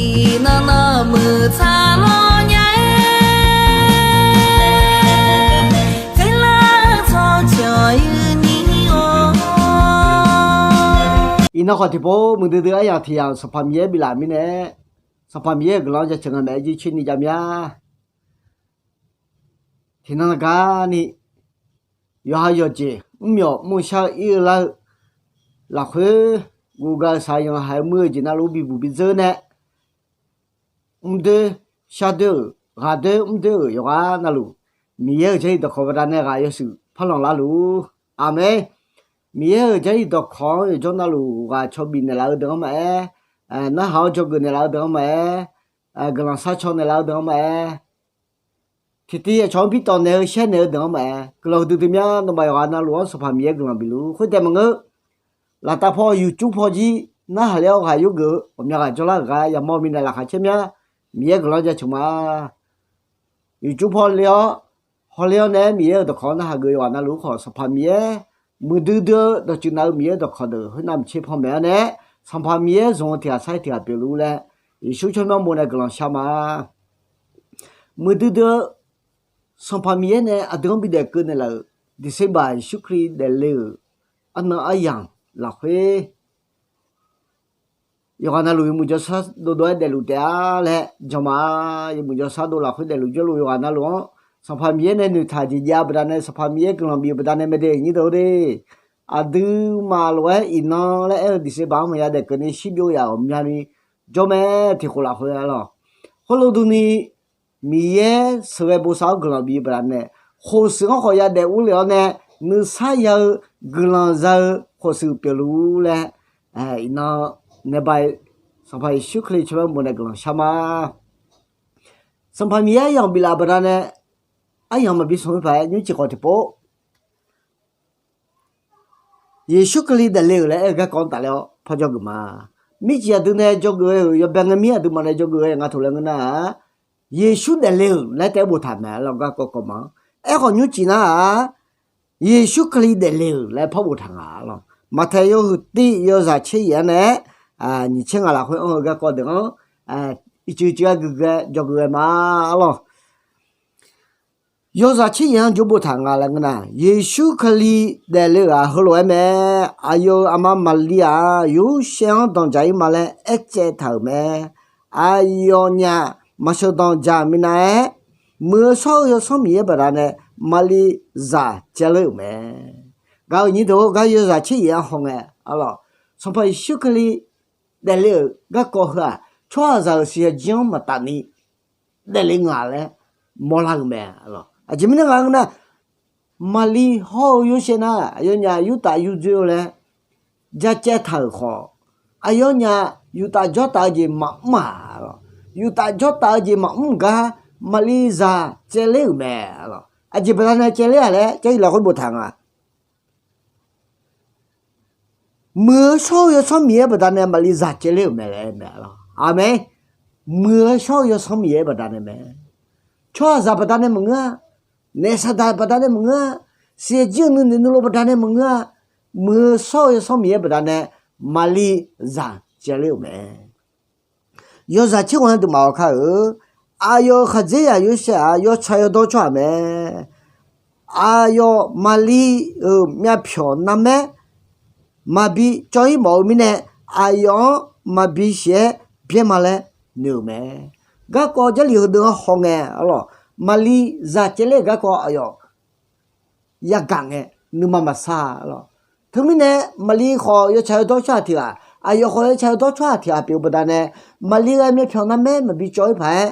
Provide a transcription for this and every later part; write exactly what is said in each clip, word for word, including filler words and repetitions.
Iqnan nawq muiq tsaq lawr nya-aer, tserlar tsawrcawq-eu ni-or. Iqnan khawf tiqpov muiqdui dui aryamq tiq yamq Sanqpaq Miqyaer biflaf mirnae, Sanqpaq Miqyaer-euq guiqlanq-anr jaceuq nga maeq-aer jircoer ni jav mya. Tiqnan garni yawqha yawqjeq mrmyawf mr-eu shar-eu ir-eu lar-eu lafkhoer, guvga-eu saqyanq haiq-eu muir-eu jeq navluf bibuq bidzeur nae, mrdoer shardoer-euq, ghaqdoer mrdoer-euq yawqghaq navluf, Miqyaer-euq jarlif dawqkawq baqdanae ghaq yawshuif parlanq larluf-ur. Aqmeq. Miqyaer-euq jarlif dawqkawq-anr yawqjawr navluf ghaq caw bif naeqlaf-eu deuq-anr maqaer, narhaq-awr dzawgeuf naeqlaf-eu deuq-anr maqaer, guiqlanq sharcaw naeqlaf-eu deuq-anr maqaer, tiqtiv aqcawq-anr bi tawq naeq-eu shaer naeq-eu deuq-anr maqaer, guiqlanq huiqdui dui mya. Nawmaf yawqghaq navluf-anr Sanqpaq Miqyaer guiqlanq bifluf-ur. Khoertaef maqngeur, laftav paw YouTube paw jir narhaq ler-awr ghaq yurgeuf-eu ghawqmya ghaq jawrlar-euq gar yamawr-eu mirnae laqkhaq caer mya. Miqyaer guiqlanq-anr jaceuq ma. YouTube paw le-awr, hawler-awr nae Miqyaer-euq dawqkawq-anr narhaq geuf yawqghaq navluf-ur khawf, Sanqpaq Miqyaer muiqdui dui-eu dawqtsuif nav-eu Miqyaer-euq dawqkawq deuq khoernav maqtser panmaeq-awr nae, Sanqpaq Miqyaer zmq-eu tiq ghaq sar-ir tiq ghaq pyeufluf-ur laer, Yeqsur tsawrmyanr bof nae guiqlanq shar ma. Muiqdui dui-eu Sanqpaq Miqyaer nae aqdui-anr bidaef keuv naeqlaf-euq December Yeqsur Kali daefle-euq arnan aryamq lafkhoer, yawqghaq navluf yawmuiq jawrshar dovdov-aer daefluf taef-a laer jan ma. Yawmuiq jawrshar dov lafkhoer daefluf jawrluf yawqghaq navluf-anr, Sanqpaq Miqyaer nae noeqtaq jeq jav-eu baqdanae, Sanqpaq Miqyaer guiqlanq bif-eu baqdanae mae de nyir deuq-or de. Aqduimaf lof-aer iqnan laer aer-eu December-anr maqya daef keuvni shirbyov yaf ghawqmyani jawr mae. Tiq khof lafkhoer-a lawq. Khoerlof durni, Miqyaer sheuqghae bosav-awr guiqlanq bif-eu baqdanae, khof shuif-anr khawf yadaef urle-awr nae, nuisar ya-eu guiqlanq za-eu khof shuif pyeufluf-ur laer, iqnan nae ba-eu Sanqpaq Yeqsur Kali tsawrmyanr bof nae guiqlanq shar ma. Sanqpaq Miqyaer aryamq biflaf baqdanae, aryamq maqbi smq-ir paq-aer nymrcif khawf tiqpov Yeqsur Kali daefle-euq laer aer-eu garkawv-anr tafler-awr paw dzawgeuf ma. Mircif aqdui nae dzawgeuf ghae-euq yawbae ngae mir aqduimaf nae dzawgeuf ghae nga toq laer ngeur nar-aq, Yeqsur daefle-euq laer taef-aer boftaq mae-a lawq. Garkawv kawv ma-anr aerkhawf nymrcif nar-aq, Yeqsur Kali daefle-euq laer par boftaq nga-a lawq. Maqtaeq yawhuiq tiv yawzaq tser yaef-anr nae nyiq tser ngaq lafkhoer anr-eu garkawv deuq-anr ircuf cuf-aer guiqghae dzawgeuf ghae ma-a lawq. Yawzaq tser yaef-anr jov boftaq nga laer ngeur nar, Yeqsur Kali daefle-euq-aq heulof-aer mae. Aqyawf-euq aqma Maqli-aq, Yorsaev-anr danqdzaq-ir ma laer aertsaev taq-euq mae. Aqyawfnyaf maq sheuqdanq dzaq minav-aer, muiq-eu shawr-eu Yawsanr Miqyaer baqdanae Maqli zaq caevler-euq mae. Gaq-euq nyir deuq-or, gar yawzaq tser yaef-anr hawngae-a lawq, Sanqpaq Yeqsur Kali daefle-euq garkawv heu-aq, tsawrhaqzaq-euq siqyaq jir-anr maqtaf ni daefle nga laer mawrlar-euq mae. Aqjeq mirnae nga ngeur nar, Maqli hawr-eu Yorsaev nar aqyawfnyaf yurtaf yurdzoer-eu laer jacaev taq-euq khawf, aqyawfnyaf yurtaf jawrtaf-eu jeq maqmr-aq, yurtaf jawrtaf-eu jeq maqmr gar Maqli zaq caevler-euq mae. Aqjeq baqdanae caevler-aq laer Jarlif lafkhoer boftaq nga. Muiq-eu shawr-eu Yawsanr Miqyaer baqdanae Maqli zaq caevler-euq mae laer aer mae-a lawq. Aqmeq. Muiq-eu shawr-eu Yawsanr Miqyaer baqdanae mae. Tsawrhaqzaq baqdanae maqngeur-a. Naef saqdaq baqdanae maqngeur-a. Siqyaer jir-eu nuinoeq nuilov baqdanae maqngeur-a. Muiq-eu shawr-eu Yawsanr Miqyaer baqdanae Maqli zaq caevler-euq mae. Yawzaq tser ghawq-anr deuq maqhaw kar-euq. Aqyawf-euq khaqdzerzaq Yorsaev-aq, yawtsaq yawdawr tsawrhaq mae. Aqyawf Maqli-euq myavpyawq narmaer maqbi cawv-ir mawf-eu mirnae, aqyawf-anr maqbi siq-aer byaer ma laer noeq-euq mae. Garkawv Jarlif heudeuq-anr hawngae-a lawq, Maqli zaq caevler-euq garkawv aqyawf yagaq ngae nuima maqsar-a lawq. Teumirnae Maqli khawf yawtsaq yawdawr tsawrhaq tiq ghaq, aqyawf khawf yawtsaq yawdawr tsawrhaq tiq ghaq pyeuf-eu baqdanae, Maqli ghae myavpyawq narmaer maqbi cawv-ir paq-aer,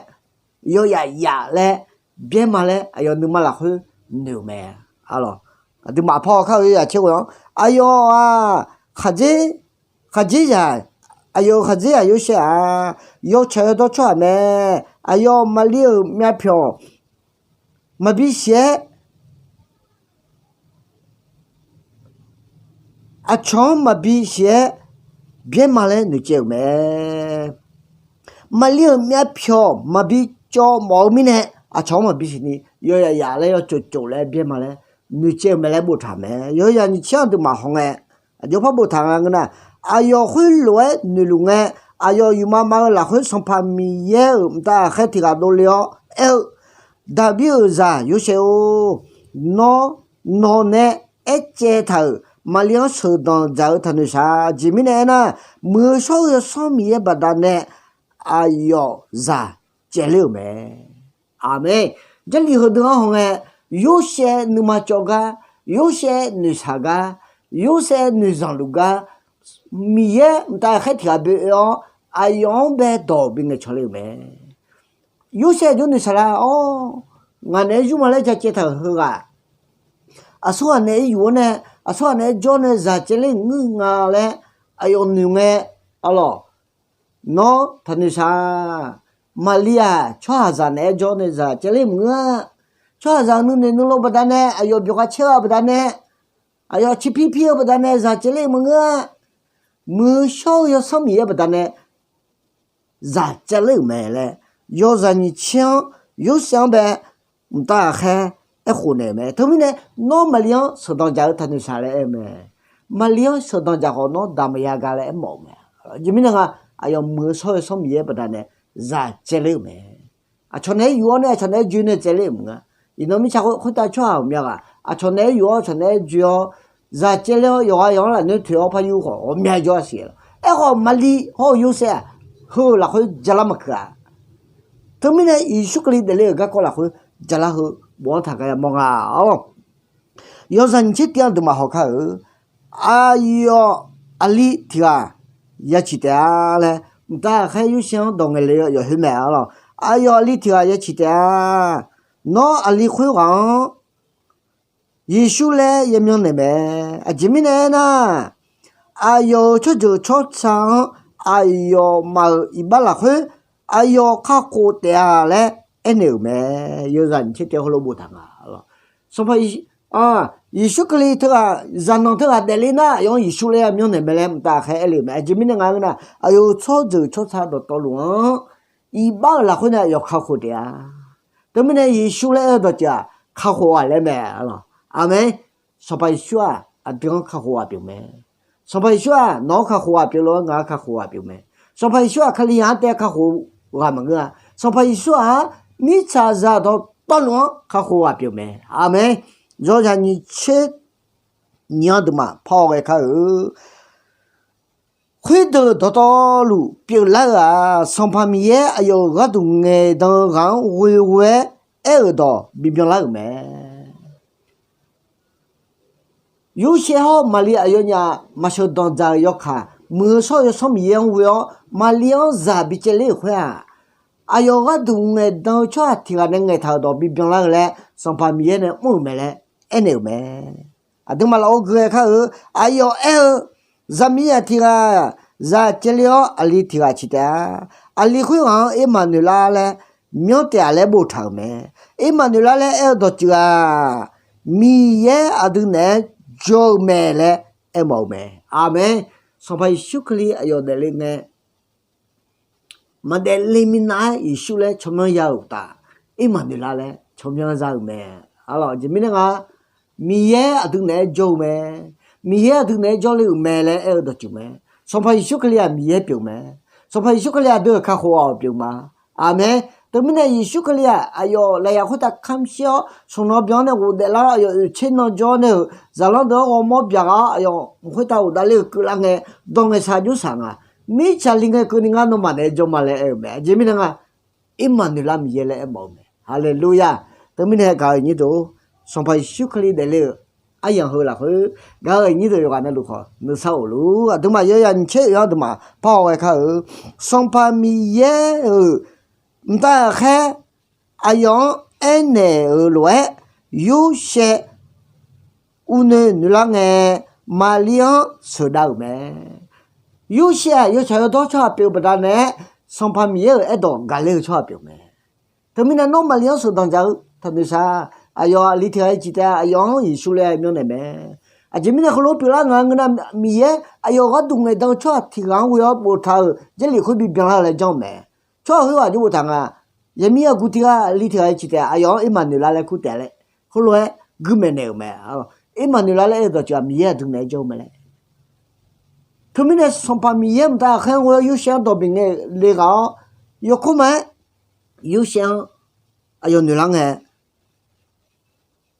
yawyaf yaf laer byaer ma laer aqyawf nuima lafkhoer noeq-euq mae-a lawq. Aqduimaf paw kar-eu yawzaq tser ghawq-anr aqyawf-aq, khaqdzer, khaqdzerzaq, aqyawf-euq khaqdzerzaq Yorsaev-aq, yawtsaq yawdawr tsawrhaq mae. Aqyawf Maqli-euq myavpyawq maqbi siq-aer, aqcawq-anr maqbi siq-aer byaer ma laer noeqcaev-euq mae. Maqli-euq myavpyawq maqbi cawv mawf-eu mirnae, aqcawq-anr maqbi siq ni yawyaf yaf laer yawtsov tsov laer byaer ma laer noeqcaev-eu mae laer boftaq mae. Yawzaq nyiq tser-anr deuq maqhaw ngae, aqjox par boftaq nga ngeur nar, aqyawf khoerlof-aer noeqluf ngae, aqyawf yufmav mav-eu lafkhoer Sanqpaq Miqyaer-euq mqtav ghaqkhaer tiq ghaq dovle-awr aer-eu, Daqbir-euq zaq Yorsaev-or, nawr, nawq nae aercaev taq-euq Maqli-anr sheuqdanq dzaq-eu taqnoeq shaq. Aqjeq mirnae aernar, Muiq-eu shawr-eu Yawsanr Miqyaer baqdanae aqyawf zaq caevler-euq mae. Aqmeq. Jarlif heudeuq-anr hawngae, Yorsaev nuima cawv gar, Yorsaev noeqshaq gar, Yorsaev noeqzanq luf gar, Miqyaer mqtav ghaqkhaer tiq ghaq boe-awr, aqyawf-anr bae dawq bingaeq cawqler-euq mae. Yorsaev jawr noeqshaq lar-awr, ngaq naeq-aer yurma laer ja caev taq-euq heughaq, aqsurghaq naeq-aer yuf-awr nae, aqsurghaq naeq-aer jawr nae zaq caevler-euq ngeur nga laer aqyawf noeq ngae, arlawq, nawr taqnoeq shaq-a. Maqli-aq, tsawrhaqzaq naeq-aer jawr nae zaq caevler-euq maqngeur-a. Tsawrhaqzaq nuinoeq nuilov baqdanae, aqyawf byawq khav caer-eu baqdanae, aqyawf ciqpir pir-eu baqdanae zaq caevler-euq maqngeur-a. Muiq-eu shawr-eu Yawsanr Miqyaer baqdanae zaq caevler-euq mae laer, yawzaq nyiq tser-anr Yorsaev-anr bae mqtav ghaqkhaer aerkhof naeq-euq mae. Teumirnae, nawr Maqli-anr sheuqdanq dzaq-eu taqnoeq shaq laer aer-eu mae. Maqli-anr sheuqdanq dzaq khawf nawr damq maqya ga laer aermawf-euq mae. Aqjeq mirnae nga, aqyawf Muiq-eu shawr-eu Yawsanr Miqyaer baqdanae zaq caevler-euq mae. Aqcawq naeq-aer yuf-awr nae, aqcawq naeq-aer joe nae caevler-euq maqngeur-a. Iqnan mirtsaq khoertav tsawrhaq ghawqmya ghaq aqcawq naeq-aer yuf-awr, aqcawq naeq-aer joe-awr, zaq caevler-awr yawqghaq yawqha lafnoer toeq-awr par yur khawf ghawqmya jawr-a siq-a lawq. Aerkhawf, Maqli hawr-eu Yorsaev-aq, heu lafkhoer jalar maqkeuv-a. Teumirnae, Yeqsur Kali daefle-euq garkawv lafkhoer jalar heu bof-anr taq gar yamawr nga-awq. Yawzaq nyiq tser tiv-anr aqduimaf haw kar-eu, aqyawf aqli tiq ghaq ya ciq taef-a laer, mqtav ghaqkhaer Yorsaev-anr dawq ngaeq le-eu yawqhoer mae-a lawq. Aqyawf aqli tiq ghaq ya ciq taef-a. Nawr aqli khoerghaq-anr Yeqsur laer yamyanr naeq mae. Aqjeq mirnae aernar, aqyawf-euq tsawrjeuq tsawrca-anr aqyawfmaf-euq iqbax lafkhoer aqyawf kakhof taef-a laer aernaeq-euq mae. Yawzaq nyiq tser tiv-anr heulof boftaq nga. Sanqpaq Yeqsur, Yeqsur Kali teughaq, zaqnanq teughaq daefle nar, aqyawf-anr Yeqsur laer yamyanr naeq mae laer mqtav ghaqkhaer aer le-euq mae. Aqjeq mirnae nga ngeur nar, aqyawf-euq tsawrjeuq tsawrca dawqtawvluf-anr iqbax-euq lafkhoer nae aqyawf kakhof taef-a. Teumirnae Yeqsur laer aer-eu dawqtsuif-aq, kakhof ghaq laer mae-a lawq. Aqmeq. Sanqpaq Yeqsur-aq, aqdui-anr kakhof ghaq pyeuf mae. Sanqpaq Yeqsur-aq, nawq-anr kakhof ghaq pyeuf lof-aer ngaq-anr kakhof ghaq pyeuf mae. Sanqpaq Yeqsur-aq, Kalizaq-anr taef kakhof ghaq maqngeur-a. Sanqpaq Yeqsur-aq, mirtsaqzaq dawqtawvluf-anr kakhof ghaq pyeuf mae. Aqmeq. Yawzaq nyiq tser nyiq-anr aqduimaf par-awr ghae kar-eu. Khoerdeuq dawqtawvluf pyeuflar-eu-aq, Sanqpaq Miqyaer aqyawf-euq gharduq ngaeqdan-eu ghaq-anr ghoeghoe-aer aer-euq dawq bibyan lar-euq mae. Yorsaev hawr Maqli aqyawfnyaf maqsheuq danqdzaq-euq yawkaq, Muiq-eu shawr-eu Yawsanr Miqyaer-anr ghoe-awr Maqli-anr zaq bicaevler-euq khoer-aq, aqyawf gharduq ngaeqdan-eu tsawrhaq tiq ghaq nae ngaeqtaq-euq dawq bibyan lar-eu laer Sanqpaq Miqyaer nae mr-euq mae laer aernaeq-euq mae. Aqduimaf lafov gui-aer kar-eu, aqyawf aer-eu, zaqmiqzaq tiq ghaq zaq caevle-awr aqli tiq ghaq ciq taef-a. Aqli khoerghaq-anr Ermaqnoeqlar laer myanr taef-a laer boftaq-euq mae. Ermaqnoeqlar laer aer-eu dawqtsuif-aq, Miqyaer aqdui naeq-aer jawr-eu mae laer aermawf-eu mae. Aqmeq. Sanqpaq Yeqsur Kali aqyawf daefle ngae, maqdaef le minav-aer Yeqsur laer tsawrmyanr ya-euq uqtaf, Ermaqnoeqlar laer tsawrmyanr za-euq mae. Aqlawq, aqjeq mirnae nga, Miqyaer aqdui naeq-aer jawr-eu mae. Miqyaer aqdui naeq-aer jawrle-euq mae laer aer-eu dawqtsuif mae. Sanqpaq Yeqsur Kali-aq Miqyaer pyeuf mae. Sanqpaq Yeqsur Kali aqdui-euq kakhof ghaq pyeuf ma. Aqmeq. Teumirnae Yeqsur Kali-aq aqyawf lafyaq khoertav kamq shir-awr, smq nan byan-anr nae ghofdaef lar-awr, aqyawf oeq tser nan jawr nae-euq zaqlanr deuq-anr ghawrmawr byaq ghaq-awr, aqyawf mq khoertav ghofdaef ler-euq keuvlar ngae, dawq ngaeqshaq jov saq nga. Mirtsaq li ngae keuvni ngar nawmaf naeq-aer jawr ma laer aer-eu mae. Aqjeq mirnae nga, Ermaqnoeqlar Miqyaer laer aermawf-eu mae. Haleluya! Teumirnae gaq-euq nyir deuq, Sanqpaq Yeqsur Kali daefle-euq aryamq heu lafkhoer gaq-euq nyir deuq yawqghaq navluf khawf nuisar of luf. Aqduimaf yawzaq nyiq tser oeq-anr aqduimaf par-awr ghae kar-eu, Sanqpaq Miqyaer-euq mqtav ghaqkhaer aqyawf-anr aernaeq-euq lof-aer, Yorsaev uvnoeq noeqlar ngae, Maqli-anr sheuqdav-euq mae. Yorsaev-aq yawtsaq yawdawr tsawrhaq pyeuf-eu baqdanae-aer, Sanqpaq Miqyaer-euq aerdawq gaqler-eu tsawrhaq pyeuf mae. Teumirnae nawr Maqli-anr sheuqdanq dzaq-eu taqnoeq shaq. Aqyawf aqli tiq ghaq-aer ciq taef-a, aqyawf-anr Yeqsur laer myanrnaeq mae. Aqjeq mirnae heulof-aer pyeuflar nga ngeur nar, Miqyaer aqyawf gharduq ngaeqdan-eu tsawrhaq tiq ghaq-anr ghoe-awr boftaq-euq Jarlif khoer bibyan lar-eu laer janr-eu mae. Tsawrhaq khoerghaq jov boftaq nga. Yaqmir yaqguv tiq ghaq, aqli tiq ghaq-aer ciq taef-a, aqyawf-anr Ermaqnoeqlar laer kur taef laer, heulof-aer guirmaeq naeq-euq mae. Ermaqnoeqlar laer aer-eu dawqtsuif-aq, Miqyaer aqdui naeq-aer jawr-eu mae laer. Teumirnae Sanqpaq Miqyaer mqtav aqkhaer ghoe-awr Yorsaev-anr dawq bifnaeq le ghaq-awr, yawkawr ma-aer Yorsaev-anr aqyawf noeqlar ngae,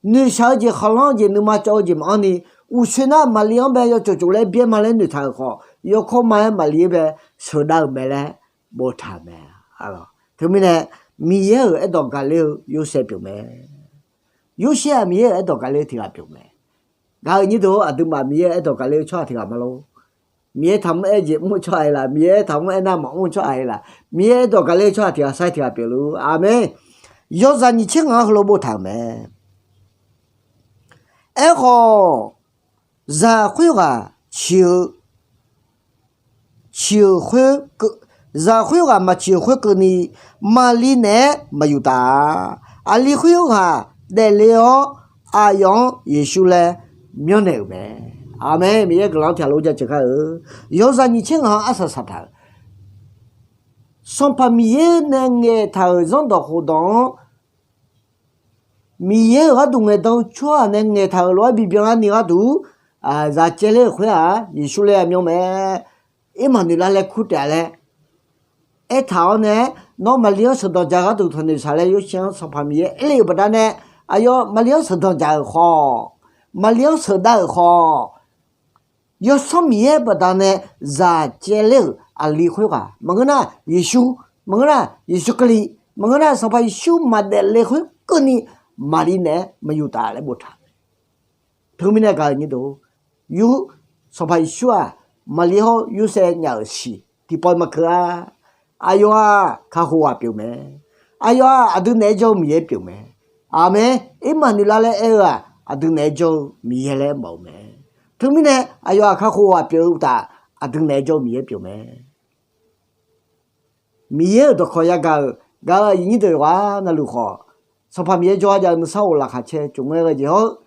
noeqshaq-eu jeq khanqlanr-eu jeq nuima cawv-eu jeq maqanr ni, uqshoe nar Maqli-anr bae yawtsov tsov laer byaer ma laer noeqtaq-euq khawf, yawkawr ma-aer Maqli-anr bae sheuqdav-euq mae laer boftaq-euq mae. Teumirnae Miqyaer-euq aerdawq gaqler-eu Yorsaev pyeuf mae. Yorsaev-aq Miqyaer-euq aerdawq gaqler-eu tiq ghaq pyeuf mae. Gaq-euq nyir deuq-or, aqduimaf Miqyaer-euq aerdawq gaqler-eu tsawrhaq tiq ghaq ma lor. Miqyaer taqmr aer jeq mr-eu tsawrhaq-iq laf, Miqyaer taqmr aernar maqmr-eu tsawrhaq-iq laf, Miqyaer aerdawq gaqler-eu tsawrhaq tiq ghaq sar tiq ghaq pyeuf luf-ur. Aqmeq. Yawzaq nyiq tser ngaq-anr heulof boftaq-euq mae. Aerkhawf, zaq khoerghaq ciq-eu, ciq-euq khoer, zaq khoerghaq maqciq-euq khoerkeuvni, Maqli naeq-aer maqyuftaf-a. Aqli khoerghaq daefle-awr, aqyawf-anr Yeqsur laer myanrnaeq-euq mae. Aqmeq. Miqyaer guiqlanq-anr tiq ghaq lof jaceuq kar-eu. Yawzaq nyiq tser ngaq-anr arsaq saqtaq-euq, Sanqpaq Miqyaer nae ngaeqtaq-euq zanrdawq khofdawq-anr, Miqyaer-euq gharduq ngaeqdan-eu tsawrhaq nae ngaeqtaq-euq lof-aer bibyan larni gharduq, zaq caevler-euq khoer-aq Yeqsur laer aqmyan mae. Ermaqnoeqlav laer kur taef-a laer aertaq-awr nae, nawr Maqli-anr sheuqdanq dzaq-eu gharduq tanqnoeq saq laer Yorsaev-anr Sanqpaq Miqyaer aerle-euq baqdanae, aqyawf Maqli-anr sheuqdanq dzaq-euq khawf, Maqli-anr sheuqdav-euq khawf, Yawsanr Miqyaer baqdanae zaq caevler-euq aqli khoerghaq maqngeur nar Yeqsur, maqngeur nar Yeqsur Kali, maqngeur nar Sanqpaq Yeqsur maqdaef le khoerkeuvni Maqli naeq-aer maqyuftaf laer boftaq-euq mae. Teumirnae gaq-euq nyir deuq-or, yur, Sanqpaq Yeqsur-aq Maqli hawr Yorsaev nyaf-euq siq tiqpawf maqkeuv-a. Aqyawf-aq kakhof ghaq pyeuf mae. Aqyawf-aq aqdui naeq-aer jawr-eu Miqyaer pyeuf mae. Aqmeq. Ermaqnoeqlav laer aer-eu-aq aqdui naeq-aer jawr-eu Miqyaer laer mawf-eu mae. Teumirnae aqyawf-aq kakhof ghaq pyeuf-eu uqtaf, aqdui naeq-aer jawr-eu Miqyaer pyeuf mae. Miqyaer-euq dawqkawq yagaq-euq gaq-euq aqyuif nyir deuq yawqghaq navluf khawf, Sanqpaq Miqyaer jawrgar jav-eu nuisar of laqkhaq caer tsofngaer ghae jeq hawr-eu,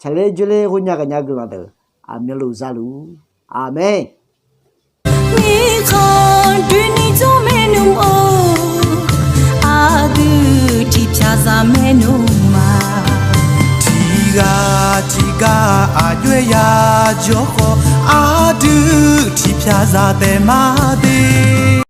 tsaqler dzoerler ghoer nya gaqnya guiqlanq deuq aqmyanluf zaluf-ur. Aqmeq. Mirkhanq doeni jawr maernmr-or, aqdui tiqpyaq zaq maernmr ma. Tiqghaq tiqghaq aqjox-aer ya jawr khawf, aqdui tiqpyaq zaq taef ma de.